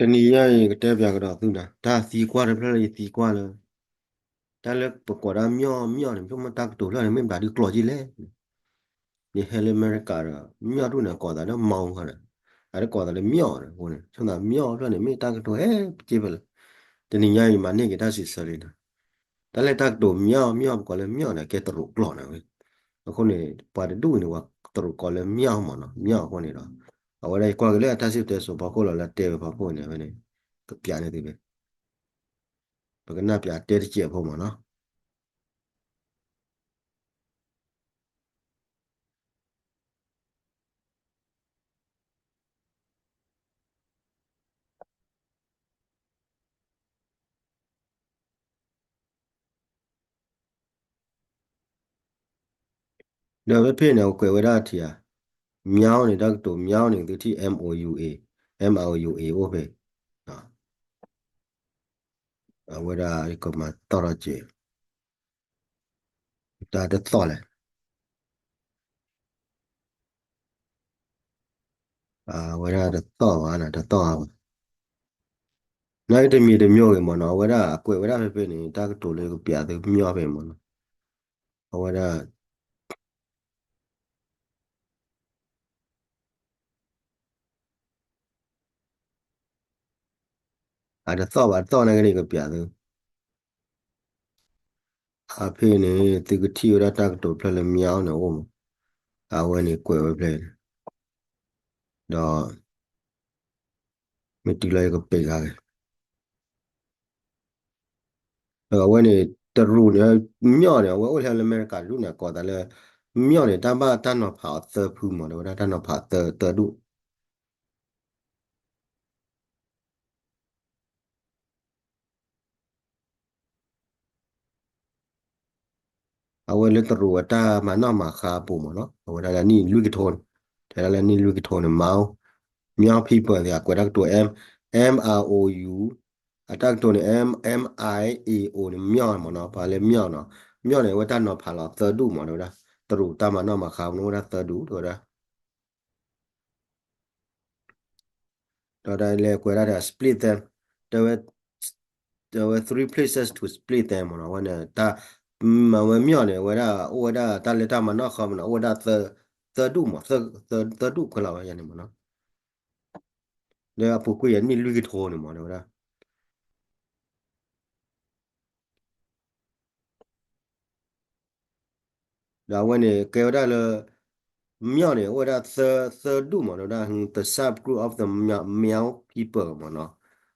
တနံၤညါအံၤ ကတဲပၠးကဒီးသုနၤ, တၢ်သံကွၢ်တဖျၢၣ်လၢယသံကွၢ်လၢ တၢ်လၢပကိးဒၣ် မျီၣ် မျီၣ် န့ၣ် မ့ၢ်တၢ်ကတိၤဖျၢၣ်န့ၣ် မ့ၢ်ဘျးဒုးကျိာ်က့လဲၣ်. ယဟဲလၢအမဲရကၤဒီး မျီၣ်ဒူၣ်န့ၣ် ကိးသးလၢ မျီၣ် ဃီဒီး အတကိးသးလၢ မျီၣ် န့ၣ်အဃိန့ၣ် ဆိသး မျီၣ် ဖျၢၣ်န့ၣ် မ့ၢ်တၢ်ကတိၤဟဲပက့ဖဲလဲၣ်. တနံၤညါအံၤ ယမၤန့ၢ်က့ၤတၢ်စံးဆၢလံနၤ, တၢ်လၢတၢ်ကတိၤ မျီၣ် မျီၣ် ပကိးလၢ မျီၣ် န့ၣ် ကဲတရူးကျိာ်နၤဝဲ. အဃိန့ၣ် ပှၤတဒူၣ်အံၤန့ၣ် ပှၤတရူးကိးလၢ မျီၣ် မ့ၢ်နီၤ, မျီၣ် အဃိန့ၣ်ဒီး အဝဲဒၣ်ယကွၢ်က့ၤလၢအတၢ်စံၣ်တဲစိၤဖီခိၣ်လီၤ လၢအတဲဝဲဖီခိၣ်န့ၣ် အဝဲန့ၣ် ကပၠးန့ၢ်သုဖဲ ပကနၣ်ပၠးတဲတစဲးဖိမ့ၢ်နီၤ. ဒီးဖဲဖဲန့ၣ် အကွဲးဝဲဒၣ်ထံၣ်ဧါ, မျီၣ် န့ၣ် တၢ်ကတိၤ မျီၣ် န့ၣ် သုထံၣ် M O U A, M O U A အိၣ်ဖဲ အဝဲဒၣ်ကမၤသီၣ်ထီၣ်က့ၤ တၢ်တသီၣ်လဲၣ်, အဝဲဒၣ်တသီၣ်ဘၣ်နၤ, တသီၣ်ဘၣ်, နာ်က့တမံၤတမံၤဂ့ၤမ့ၢ်နီၤ, အဝဲဒၣ်အကွဲးဝဲဒၣ်ဖဲဖဲန့ၣ် တၢ်ကတိၤလၢကပၠးသု မျီၣ် ဖဲမ့ၢ်နီၤ, အဝဲဒၣ် အတသီၣ်ဘၣ်, တသီၣ်နာ်က့န့ၣ် ကပၠးသု, အဖဲန့ၣ် သုကထံၣ်ဝဲဒၣ်တၢ်ကတိၤဖျၢၣ်လၢ မျီၣ် န့ၣ်အိၣ်မး, အဝဲန့ၣ်ကွဲးဝဲဖဲန့ၣ်, ဒီး မ့ၢ်တုၤလၢယကပ့ၤဂၤဂ့ၤ ဒီးအဝဲန့ၣ် တရူးန့ၣ် မျီၣ် န့ၣ် အဝဲအိၣ်လၢအမဲရကၤတဒူၣ်န့ၣ် ကိးသးလၢ မျီၣ် န့ၣ် တၢ်ဘၣ်တၢ်နီၤဖးအီၤသၢဖုမး, ဒီးဝဲဒၣ်တၢ်နီၤဖးသၢ သၢဒူၣ် အဝဲလၢတရူးအတၢ်မၤနီၣ်မၤဃါအပူၤမးနီၤ, အဝဲဒၣ်လၢနံၣ်လွံၢ်ကထိန့ၣ်, တဲဒၣ်လၢနံၣ်လွံၢ်ကထိန့ၣ် မီၣ် မျီၣ် people န့ၣ် အကွဲးတၢ်ကတိၤ M, M R O U, အတၢ်ကတိၤန့ၣ် M, M I A O န့ၣ် မျီၣ် မးနီၤ, ပှၤလၢမျီၣ်နီၤ, မျီၣ် န့ၣ် အဝဲတၢ်နီၤဖးလီၤသၢဒူၣ်မး တဲဝဲဒၣ်, တရူးတၢ်မၤနီၣ်မၤဃါန့ၣ် အိၣ်ဝဲဒၣ်သၢဒူၣ် တဲဝဲဒၣ် ဒီးတၢ်လဲၤကွဲးဒၣ်ဒီး split them, တဲဝဲ three places to split them မးနီၤ, အဝဲန့ၣ် တၢ် မ့ၢ်ဝဲမျီၣ် န့ၣ် အဝဲဒၣ် အိၣ်ဝဲဒၣ်တၢ်လၢတၢ်မၤနီၣ်ဃါမးနီၤ, အိၣ်ဝဲဒၣ် သၢဒူၣ်မး, သၢဒူၣ်ခွဲးလီၤဝဲန့ၣ်မးနီၤ, လၢအပူၤကွံာ်အနံၣ်လွံၢ်ကထိန့ၣ်မး တဲဝဲဒၣ် ဒီးအဝဲန့ၣ် ကဲဝဲဒၣ်လၢ မျီၣ် န့ၣ် အိၣ်ဝဲဒၣ်သၢ သၢဒူၣ်မး တဲဝဲဒၣ် the subgroup of the Miao people မးနီၤ,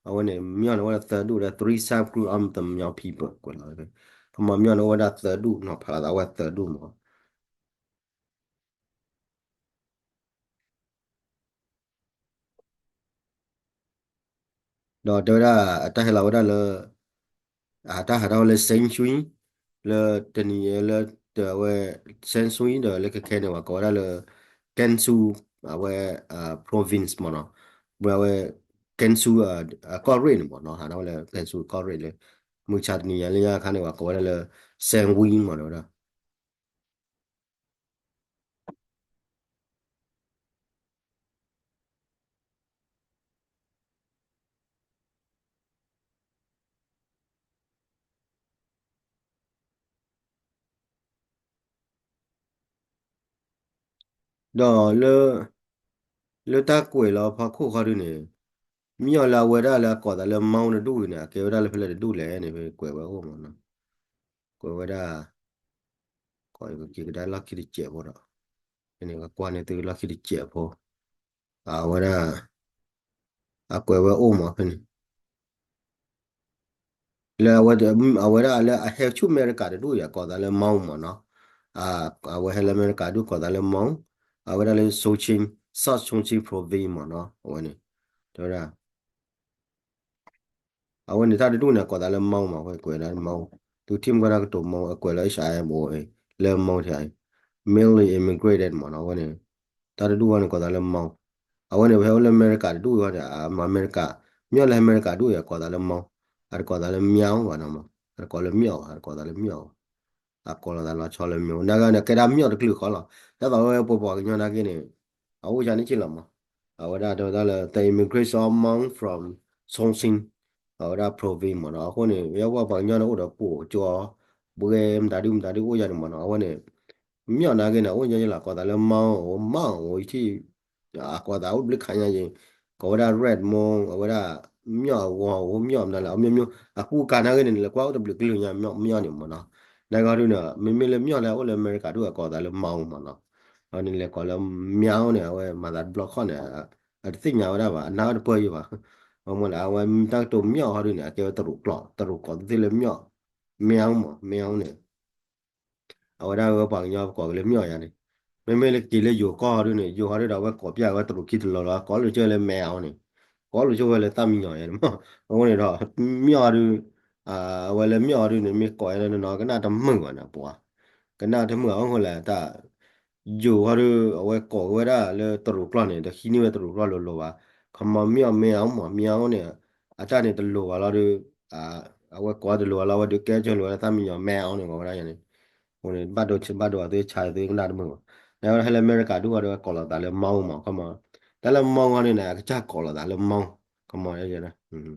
အဝဲန့ၣ် မျီၣ် န့ၣ် အိၣ်ဝဲဒၣ်သၢဒူၣ် ဒီး three subgroup of the Miao people ကွဲးလီၤ, ခီမီ မျီၣ် န့ၣ် အိၣ်ဝဲဒၣ်သၢဒူၣ်နီၤ, ဖးလီၤသးအိၣ်ဝဲသၢဒူၣ်မး ဒီးတဲဝဲဒၣ် အတၢ်ဟဲလီၤဝဲဒၣ်လၢ အတၢ်ဟးထီၣ်ဝဲလၢ Shan Shui လၢတနံၤလၢ တဲဝဲ Shan Shui ဒီးလၢခဲခဲန့ၣ် ပှၤကိးဝဲဒၣ်လၢ Gansu အဝဲ province မးနီၤ, ဝဲ Gansu အကီၢ်ရ့ၣ်န့ၣ်မးနီၤ, ဟးထီၣ်ဝဲလၢ Gansu ကီၢ်ရ့ၣ်လၢ မုၢ်ဆါတနံၤညါလၢညါခါန့ၣ် ပှၤကိးဝဲဒၣ်လၢ Shan Win မး တဲဝဲဒၣ် ဒီးလၢ လၢတၢ်ကွဲးလီၤဖီခိၣ်ခီဒုန့ၣ် မျီၣ် လၢအဝဲဒၣ်လၢအကိးသးလၢ Miao တဒူၣ်အံၤန့ၣ် အကဲဝဲဒၣ်လၢဖဲလဲၣ်တဒူၣ်လဲၣ်န့ၣ် ကွဲးဝဲအိၣ်မးနီၤ, ကွဲးဝဲဒၣ် ကက့ၤကဒါလီၢ်ခံတစဲးဖိဒီး ဖဲန့ၣ် ကကွၢ်န့ၢ်သုလီၢ်ခံတစဲးဖိ အဝဲဒၣ် အကွဲးဝဲအိၣ်မးဖဲန့ၣ် လၢအဝဲ အဝဲဒၣ်လၢအဟဲဆူၣ်အမဲရကၤတဒူၣ်အံၤ အကိးသးလၢ Miao မးနီၤ, အဝဲဟဲလၢအမဲရကၤဒူၣ်ကိးသးလၢ Miao, အဝဲဒၣ်လၢ Chongqing, South Chongqing Province မးနီၤ, အဝဲန့ၣ် တဲဝဲဒၣ် အဝဲန့ၣ်တၢ်တဒူၣ်န့ၣ် အကိးသးလၢ Miao မး, အဝဲကွဲးဒၣ် Miao, သုထံၣ်မ့ၢ်ကွၢ်တၢ်ကတိၤ Miao အကွဲးလၢ H I M O လၢ Miao ထံး mainly immigrated မးနီၤ, အဝဲန့ၣ် တၢ်တဒူၣ်ဝဲန့ၣ် ကိးသးလၢ Miao, အဝဲန့ၣ် ဖဲအိၣ်လၢအမဲရကၤတဒူၣ်အံၤန့ၣ် အမဲရကၤ မျီၣ်လၢအမဲရကၤဒူၣ်အံၤ အကိးသးလၢ Miao, အတကိးသးလၢ မျီၣ် ဘၣ်နီၤမး, အတကိးလၢ မျီၣ် ဘၣ်, အတကိးသးလၢ မျီၣ် ဘၣ်, အကိးလီၤသးလီၤဆီလၢ မျီၣ် နာ်က့န့ၣ် ကဲဒၣ်မျီၣ်တကလုာ်ဃီလီၤ, ဒ်သိးဝဲပပှၤကညီနာ်က့န့ၣ် အအိၣ်ယါန့ၣ်က့လီၤမး, အဝဲဒၣ်တဲဝဲဒၣ်လၢ the immigration of Miao from Songsin, အဝဲဒၣ် province မ့ၢ်နီၤ. အဃိန့ၣ် ယဲပှၤကညီန့ၣ်အိၣ်ဒီးကိၣ်ကၠီ ဘှဲမတၤဒုမတၤဒုအိၣ်ယၤန့ၣ်မ့ၢ်နီၤ. အဝဲန့ၣ် မျီၣ်နာ်က့န့ၣ် အိၣ်ညီယလၢကိးသးလၢ မီၣ်အိၣ် မီၣ်အိၣ်ထံၣ် အကိးသးအိၣ်တဘျုးခါညါယံၤ ကိးဝဲဒၣ် red မီၣ် အဝဲဒၣ် မျီၣ်အဂီၤအိၣ် မျီၣ်မနုၤလဲၣ် အီၤ မျီၣ်မျီၣ် အကူအကၤနာ်က့န့ၣ် လဲၤကွၢ်အိၣ်တဘျုးကလုာ်ညါ မျီၣ်မျီၣ်န့ၣ်မ့ၢ်နီၤ. နာ်က့ဟီဒုန့ၣ် မ့မ့ၢ်လၢမျီၣ်လၢအအိၣ်လၢအမဲရကၤဒု အကိးသးလၢ မီၣ်အိၣ်မ့ၢ်နီၤ. အန့ၣ်လဲၤကိးလၢ မၠါအိၣ်န့ၣ် အဝဲမၤသးတဘျီခီၣ်န့ၣ် အတသ့ၣ်ညါဝဲဒၣ်ဘၣ် အနၢ်ဝဲတပၢၢ်ယံၤဘၣ်. အမ့ၢ်လၢအဝဲတၢ်ကတိၤမျီၣ်ဟီဒုန့ၣ် အကဲဝဲတရူးကျိာ် တရူးကျိာ်သ့ၣ်လၢမျီၣ် မၠါအိၣ်မ့ၢ် မၠါအိၣ်န့ၣ် အဝဲဒၣ်ဝဲပှၤကညီပကိးက့ၤလၢမျီၣ်ယါန့ၣ် မ့မ့ၢ်လၢက့ၤလၢယိၤကီၢ်ဟီဒုန့ၣ် ယိၤဟီဒုဒီးအဝဲကိးပျၢ်ဝဲတရူးခံတလီၤလီၤ ကိးလိာ်က့ၤဝဲလၢ မၠါအိၣ်န့ၣ် ကိးလိာ်က့ၤဝဲလၢ သၣ်မံညီၤယါန့ၣ်မ့ၢ်. အဃိန့ၣ်ဒီး မျီၣ်ဟီဒု အဝဲလၢမျီၣ်ဟီဒုန့ၣ် မ့ၢ်ကိးယါန့ၣ်နီၤ ကနၣ်တမုာ်ဘၣ်န့ၣ် ပှၤ ကနၣ်တမုာ်အီၤအဃိလဲၣ် တၢ် ယိၤဟီဒု အဝဲကိးက့ၤဝဲဒၣ်လၢတရူးကျိာ်န့ၣ် တဟံးန့ၢ်ဝဲတရူးကျိာ်လိၤလိၤဘၣ်. ခီမီ မၠီၣ် မၠါအိၣ်မ့ၢ် မၠါအိၣ်န့ၣ် အတၢ်န့ၣ်တလိၤဘၣ်လီၤဒု အဝဲကိးတလိၤဘၣ်လီၤ အဝဲဒုးကဲကၢလိၤဝဲလၢသၣ်မံညီၤ မၠါအိၣ်န့ၣ် ကိးဝဲဒၣ်ယါန့ၣ် အဃိန့ၣ် ဘၣ်ဒိဘၣ်ဒိအသုဆါသုကနၣ်တမုာ်ဘၣ်. နဝဲဒၣ်ဟဲလၢအမဲရကၤဒုဟီဒု ကိးလိာ်သးလၢ မီၣ်အိၣ်မ့ၢ် ခီမီ တၢ်လၢ မီၣ်အိၣ်န့ၣ်န့ၣ် အကစၢ်ကိးလိာ်သးလၢ မီၣ်အိၣ် ခီမီ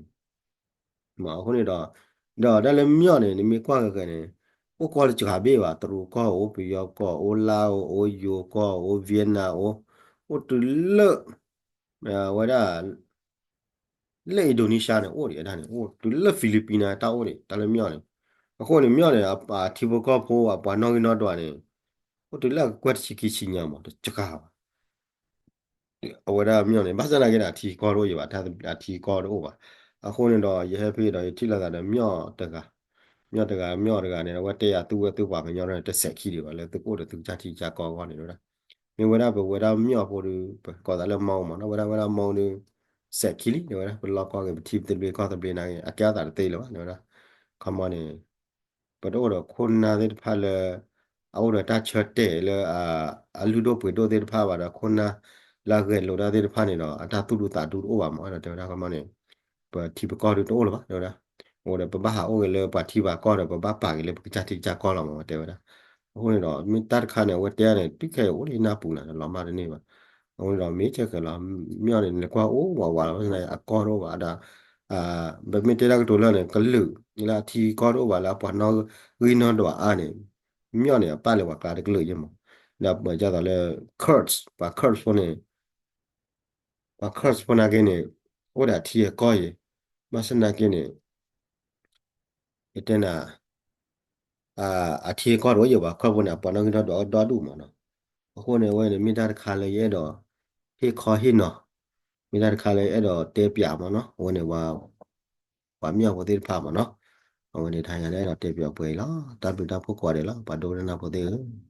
မ့ၢ်အဃိန့ၣ်ဒီး ဒီးတၢ်လၢမျီၣ်န့ၣ် နမ့ၢ်ကွၢ်က့ၤန့ၣ် အိၣ်ကီၢ်လၢစှၤဘ့ၣ်ဘၣ် တရူးကီၢ်အိၣ် ပယီၤကီၢ်အိၣ် လါအိၣ် အိၣ်ယိၤကီၢ်အိၣ် ဝံယ့နၣ်အိၣ် အိၣ်တုၤလၢ ဝဲဒၣ် လၢ Indonesia န့ၣ် အိၣ်ဒံးဝဲဒၣ်န့ၣ် အိၣ်တုၤလၢ Philippines န့ၣ် တၢ်အိၣ်ဒံး တၢ်လၢမျီၣ်န့ၣ် အဃိန့ၣ် မျီၣ်န့ၣ် အထံဖိကီၢ်ဖိ အပှၤနီၣ်ဂံၢ်နီၣ်ဒွးန့ၣ် အိၣ်တုၤလၢအကကွဲၢ်တဆံခံဆံညါမး တစှၤဘၣ် အဝဲဒၣ်မျီၣ်န့ၣ် ဘၣ်ဆၣ်သနာ်က့န့ၣ် အထံကီၢ်တအိၣ်ယံၤဘၣ် အထံကီၢ်တအိၣ်ဘၣ်. အဃိန့ၣ်ဒီး ယဟဲဖဲဒီး ယထံၣ်လိာ်သးဒီးမျီၣ်တဂၤ မျီၣ်တဂၤ မျီၣ်တဂၤန့ၣ် အဝဲတဲယၤသုဝဲသုပှၤကညီန့ၣ် တစဲးခံဒံးဘၣ် လၢသုကအိၣ်ဒီးသုကစၢ်ထံကစၢ်ကီၢ်အဂီၢ်န့ၣ်ဝဲဒၣ် မ့ၢ်ဝဲဒၣ်ပဝဲဒၣ်မျီၣ်ဖိဒီး ပကိးသးလၢ မီၣ်အိၣ်မးနီၤ ဝဲဒၣ်ဝဲဒၣ် မီၣ်အိၣ်ဒီး စဲးခံလံ တဲဝဲဒၣ် ပလီၢ်ကီၢ်ဂ့ၤ ပထံသဘျ့ကီၢ်သဘျ့နာ်ဂ့ၤ အကဲအသးတသ့လၢၤဘၣ် တဲဝဲဒၣ် ခီမီန့ၣ် ပတအိၣ်ဒီးခိၣ်နၢ်သ့ၣ်တဖၣ်လၢ အအိၣ်ဒီးတၢ်ဆၢတဲာ်လၢ အလုၢ်ဒိၣ်ပှ့ၤဒိၣ်သ့ၣ်တဖၣ်ဘၣ်ဒီး ခိၣ်နၢ်လၢအဂဲၤလိာ်တၢ်သ့ၣ်တဖၣ်န့ၣ်ဒီး အတၢ်သူၣ်ဒူသးဒူတအိၣ်ဘၣ်မး ဒီးတဲဝဲဒၣ် ခီမီန့ၣ် ပထံပကီၢ်ဒုတအိၣ်လၢၤဘၣ် တဲဝဲဒၣ် အိၣ်ဒီးပဘၣ်ဟးအိၣ်က့ၤလၢပှၤထံပှၤကီၢ်ဒီး ပဘၣ်ပာ်က့ၤလၢပကစၢ်ထံကစၢ်ကီၢ်လီၤမး တဲဝဲဒၣ် အဃိန့ၣ်ဒီး မ့ၢ်တၢ်တခါန့ၣ် အဝဲတဲန့ၣ် တုၤခဲအံၤအိၣ်လၢနၢ်ပူၤနၤ လီၤမၢ်တန့ၢ်ဘၣ် အဃိန့ၣ်ဒီး မ့ၢ်ဆဲးဃဲၤလီၤ မျီၣ်န့ၣ် နကွၢ်အိၣ်ဝးဝးလီၤ အကီၢ်တအိၣ်ဘၣ်ဒီး ပမ့ၢ်တဲတၢ်ကတိၤလၢန့ၣ် ကလုာ်လၢအထံကီၢ်တအိၣ်ဘၣ်လၢအပှၤနီၣ်ဂံၢ်နီၣ်ဒွးအါန့ၣ် မျီၣ်န့ၣ် အပၣ်လၢပှၤကျါတကလုာ်ယဲမး ဒီးပမ့ၢ်ဒ်သိးလၢ Kurds ပှၤ Kurds ဖိန့ၣ် ပှၤ Kurds ဖိနာ်က့န့ၣ် အိၣ်ဒီးအထံအကီၢ်ယဲ ဘၣ်ဆၣ်သနာ်က့န့ၣ် ယတဲနၤ အထံအကီၢ်တအိၣ်ယဲဘၣ် Kurds ဖိန့ၣ် အပှၤနီၣ်ဂံၢ်နီၣ်ဒွးအိၣ်ဒီဒူၣ်မးနီၤ အဃိန့ၣ် အဝဲန့ၣ် မ့ၢ်တၢ်တခါလၢယအဲၣ်ဒိး ဟ့ၣ်ခီဟ့ၣ်နီၤ မ့ၢ်တၢ်တခါလၢယအဲၣ်ဒိးတဲပၠးမးနီၤ အဝဲန့ၣ် ပှၤမျီၣ်ဖိသ့ၣ်တဖၣ်မးနီၤ အဝဲန့ၣ် တဟါညါန့ၣ် အဲၣ်ဒိးတဲပၠးပှဲၤအံၤလီၤ တၢ်ဘျုးတၢ်ဖှိၣ်ကိးဂၤဒဲးလီၤ ပှၤဒိကနၣ်ဖိသ့ၣ်ဧၢ